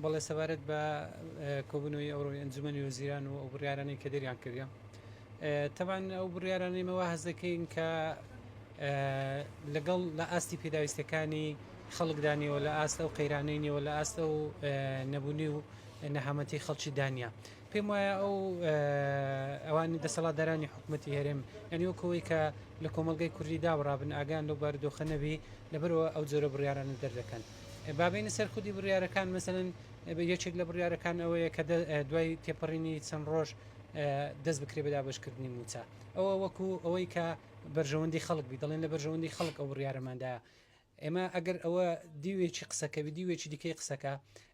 بەڵێ سەبارەت بە کۆبوونەوەی ئەوڕۆی ئەنجومەنی وەزیران و ئەو بڕیارانەی کە دەریان کردە تەبان ئەو بڕیارانەی مەوە هەست دەکەین کە لەگەڵ لە ئاستی پێداویستەکانی خەڵکدانیەوە لە ئاست ئەو قەیرانەی نیەوە لە ئاست ئەو نەبوونی و نەهامەتی خەڵکی دانە پێم وایە ئەو ئەوانی دەسەڵاتدارانی حکوومەتتی هەرێم یعنی وەکەوەی کە لە کۆمەلگای کوردی داوڕابن ئاگان لەو بارودۆخە نەبی لەبەرەوە ئەو جۆرە بڕیارانە دەردەکەن با بێینە سەر خودی بڕیارەکان مەسەلەن یەکێک لە بڕیارەکان ئەوەیە کە دوای تێپەڕینی چەند ڕۆژ دەست بکرێ بە دابشکردنی موچە ئەوە وەکو ئەوەی کە بەرژەوەندی خەڵک بی دەڵێن لە بەرژەوەندی خەڵک ئەو بڕیارەماندا ئێمە ئەگەر ئەوە دیوێکی قسەکەوی دیوێکی دیکەی قسەکە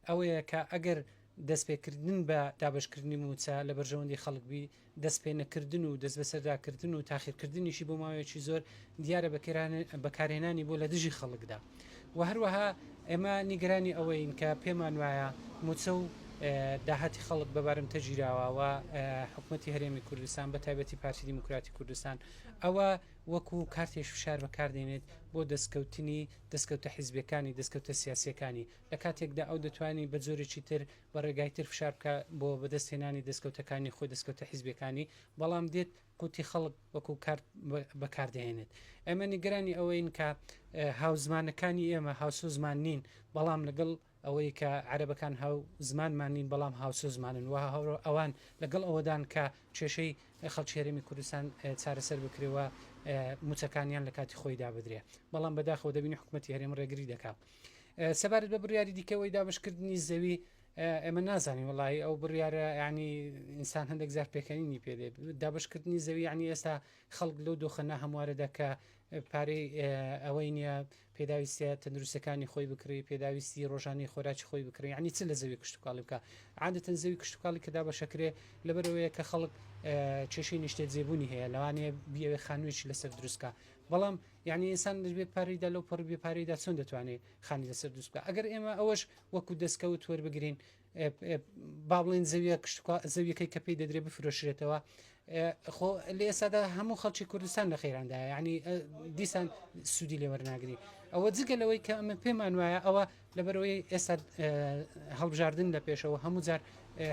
ئەوەیە کە ئەگەر دەستپێکردن بە دابەشکردنی مووچە لە بەرژەوەندی خەڵک بی، دەستپێنەکردن و دەستبەسەرداکردن و تاخیرکردنیشی بۆ ماوەیەکی زۆر دیارە بەکارهێنانی بۆ لە دژی خەڵکدا. و هەروەها ئێمە نیگەرانی ئەوەین کە پێمان وایە مووچە و داهاتی خەڵک بە بارمتە گیراوە و حکومەتی هەرێمی کوردستان بە تایبەتی پارتی دیموکراتی کوردستان ئەوە وەکو کارتێکی فشار بەکاردێنێت بۆ دەستکەوتنی دەستکەوتە حیزبیەکانی، دەستکەوتە سیاسیەکانی. لە کاتێکدا ئەو دەتوانی بە جۆرێکی تر بە ڕێگای تر فشار بکا بۆ بەدەست هێنانی دەستکەوتەکانی خۆی دەستکەوتە حیزبیەکانی بەڵام دێت قوتی خەڵک وەکو کارت بەکار دەهێنێت ئێمە نیگەرانی ئەوەین کە هاوزمانەکانی ئێمە هاوسۆزمان نین بەڵام لەگەڵ ئەوەی کە عەرەبەکان هاو زمانمان نین بەڵام هاوسۆزمانن و ئەوان لەگەڵ ئەوەدان کە کێشەی خەڵکی هەرێمی کوردستان چارەسەر بکرێ و موچەکانیان لە کاتی خۆیدا بدرێ بەڵام بەداخەوە دەبینی حکوومەتی هەرێم ڕێگری دەکات سەبارەت بە بڕیاری دیکەوەی دابشکردنی زەوی ئێمە نازانین وڵی ئەو بڕیارە ینی ئینسان هەندێک زار پێکەنینی پێدێ دابشکردنی زەوی ینی ئێستا خەڵک لەو دۆخە ناهەموارەدا کە پارەی ئەوەی نییە پێداویستە تەندروستەکانی خۆی بکڕی پێداویستی ڕۆژانی خۆراکی خۆی بکڕی ینی چ لە زەوی کشتتوکاڵی بکە عادەتەن زەوی کشتتوکاڵی کە دابەشەکرێ لەبەرەوەیە کە خەڵک کێشەی نیشتەجێبوونی هەیە لەوانەیە بیەوێ خانوویەکی لەسەر دروستکە بەڵام یعنی ئینسان بێ پارەیدا لەو پەڕی بێ پارەیدا چۆن دەتوانێت خانی لەسەر دروست بکە ئەگەر ئێمە ئەوەش وەکو دەستکەوت وەربگرین با بڵێن زەویە زەویەکەی کە پێی دەدرێ بفرۆشرێتەوە خۆ لە ئێستادا هەموو خەڵکی کوردستان لە خێراندا ینی دیسان سوودی لێوەرناگری ئەوە جگە لەوەی کە ئەمە پێمان وایە ئەوە لەبەرئەوەی ئێستا هەڵبژاردن لە پێشەوە هەموو جار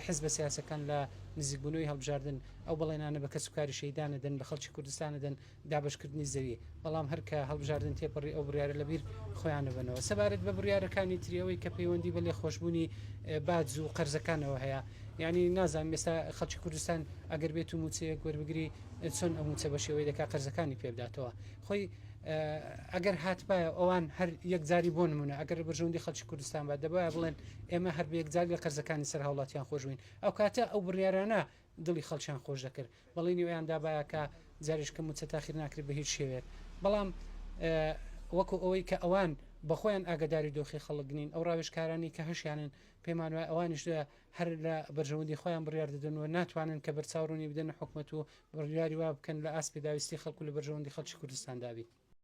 حزبە سیاسەکان لە نزیکبوونەوەی هەڵبژاردن ئەو بەڵێنانە بە کەسوکاری شەهیدان ئەدەن بە خەڵکی کوردستان ئەدەن دابەشکردنی زەوی بەڵام هەر کە هەڵبژاردن تێپەڕی ئەو بڕیارە لەبیر خۆیان ئەبەنەوە سەبارەت بە بڕیارەکانی تری ئەوەی کە پەیوەندی بە لێخۆشبوونی باج و قەرزەکانەوە هەیە یعنی نازانم ئێستا خەڵکی کوردستان ئەگەر بێت و مووچەیەک وەربگری چۆن ئەو مووچە بە شێوەی دەکا قەرزەکانی پێ بداتەوە خۆی ئەگەر هاتبایە ئەوان هەر یەکجاری بۆ نمونە ئەگەر بەرژەوەندی خەڵکی کوردستان بە دەبایە بڵێن ئێمە هەر بە یەکجار لە قەرزەکانی سەر هاوڵاتیان خۆشبووین ئەو کاتە ئەو بڕیارانە دڵی خەڵکیان خۆش دەکرد بەڵێنی ئەویان دابایە کە جارێک کە موچە تاخیر ناکرێت بە هیچ شێوەیەک بەڵام وەکو ئەوەی کە ئەوان بەخۆیان ئاگداری دۆخی خەڵک نین ئەو ڕاوێژکارانی کە هەشیانن پێمان وایە ئەوانیش هەر لە بەرژەوەندی خۆیان بڕیار دەدەن و ناتوانن کە بەرچاوڕوونی بدەنە حکومەت و بڕیاری وا بکەن لە ئاست پێداویستی خەڵک و لە بەرژەوەندی خەڵکی کوردستاندا بی.